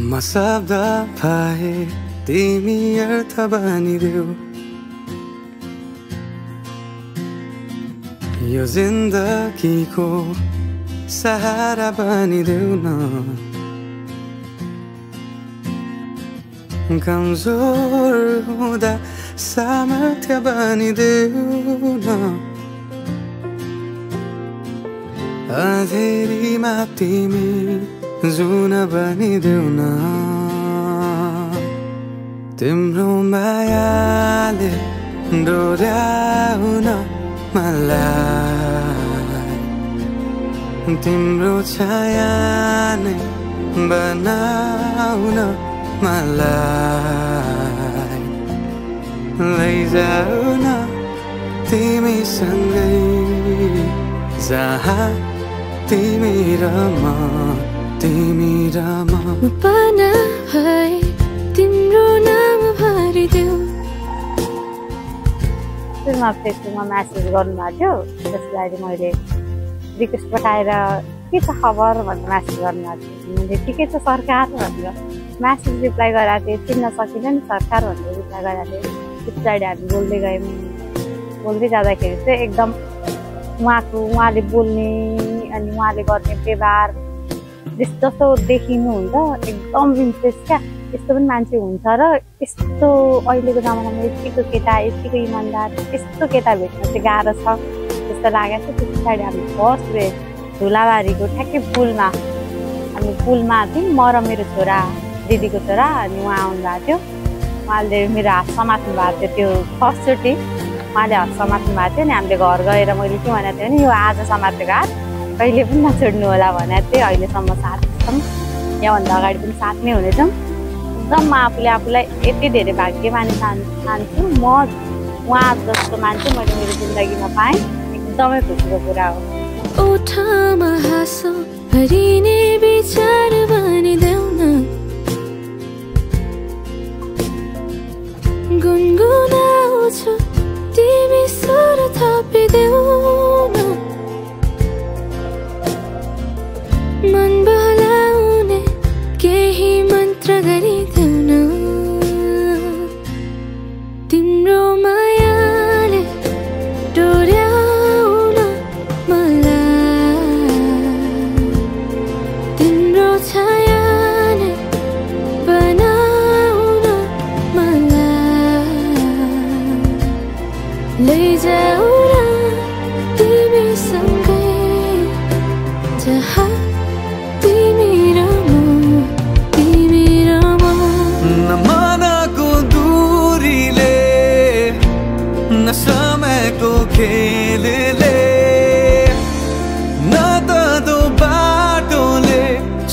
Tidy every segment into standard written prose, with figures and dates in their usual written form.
म शब्द भए तिमी अर्थ बनिदेऊ यो जिन्दगीको सहारा बनिदेऊ न कमजोर हुँदा सामर्थ्य बनिदेऊ न अँधेरीमा तिमी जुन बनिदेऊ न तिम्रो मायाले डोर्याउन मलाई तिम्रो छाया नै बनाउन मलाई लैजाऊ न तिमीसँगै जहाँ तिमी र म पाना भए तिम्रो नाम भरिदेऊ फेसबुकमा म्यासेज गर्नुभएको थियो त्यसलाई मैले रिक्वेस्ट पठाएर के छ खबर भनेर म्यासेज गर्नुभएको थियो मैले ठिकै छ सरकार भनेर म्यासेज रिप्लाई गरेको थिएँ चिन्न सकिनँ नि सरकार भनेर रिप्लाई गरेको थिएँ त्यो पछाडि हामी बोल्दै गयौँ बोल्दै जाँदाखेरि चाहिँ एकदम उहाँले बोल्ने अनि उहाँले गर्ने व्यवहार जस्तो देखिनुहुन्छ एकदम इम्प्रेस क्या यस्तो पनि मान्छे हुन्छ र यस्तो अहिलेको जमानामा यतिको केटा यतिको इमान्दार यस्तो केटा भेट्न चाहिँ गाह्रो छ जस्तो लागेको छ त्यो पछाडि हामी फर्स्ट डे धुलाबारीको ठ्याक्कै हामी पुलमा थियौँ म र मेरो छोरा दिदीको छोरा अनि उहाँ आउनुभएको थियो उहाँले मेरो हात समात्नु भएको थियो त्यो फर्स्टचोटि उहाँले हात समात्नु भएको थियो अनि हामीले घर गएर मैले के भनेको थिएँ भने यो आज समातेको हात कहिले पनि नछोड्नु होला भनेको थिएँ अहिलेसम्म साथ छौँ यहाँभन्दा अगाडि पनि साथ नै हुनेछौँ एकदम म आफूलाई यति धेरै भाग्यमानी ठान्छु म उहाँ जस्तो मान्छे मैले मेरो जिन्दगीमा पाएँ एकदमै खुसीको कुरा हो ओठमा हाँसो भरिने विचार बनिदेऊ न गुनगुनाउँछु तिमी स्वर थपिदेऊ न मन बहलाउने केही मन्त्र गरिदेऊ न तिम्रो मायाले डोर्याउन मलाई तिम्रो छाया नै बनाउन मलाई लैजाऊ न तिमीसँगै जहाँ तिमी र म न मनको दूरीले न समयको खेलले न त दो बाटोले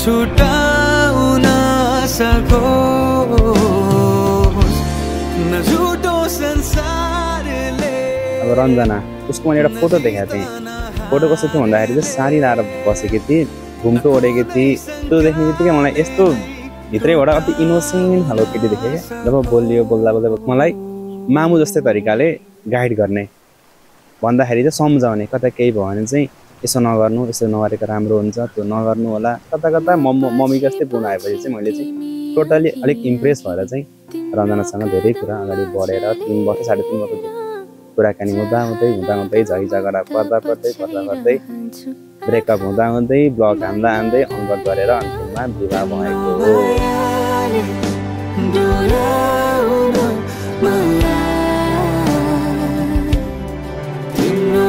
छुटाउन सकोस् न झुटो संसारले। अब रञ्जना उसको मैले एउटा फोटो देखाएको थिएँ फोटो कस्तो थियो भन्दाखेरि चाहिँ साडी लाएर बसेकी थिएँ घुम्टो ओढेकी थिएँ त्यो देख्ने बित्तिकै मलाई यस्तो भित्रैबाट अति इनोसेन्ट खालको केटी देखेँ क्या जब बोल्दा मलाई मामु जस्तै तरिकाले गाइड गर्ने भन्दाखेरि चाहिँ सम्झाउने कता केही भयो भने चाहिँ यसो नगर्नु यसो नगरेको राम्रो हुन्छ त्यो नगर्नु होला कता मम्मी जस्तै पुग्नु आएपछि चाहिँ मैले चाहिँ टोटली अलिक इम्प्रेस भएर चाहिँ रञ्जनासँग धेरै कुरा अगाडि बढेर 3 वर्ष 3.5 वर्ष कुराकानी हुँदै झगडा पर्दै ब्रेकअप हुँदै ब्लग हान्दै अङ्गत गरेर अन्तिममा विवाह भएको हो। तिम्रो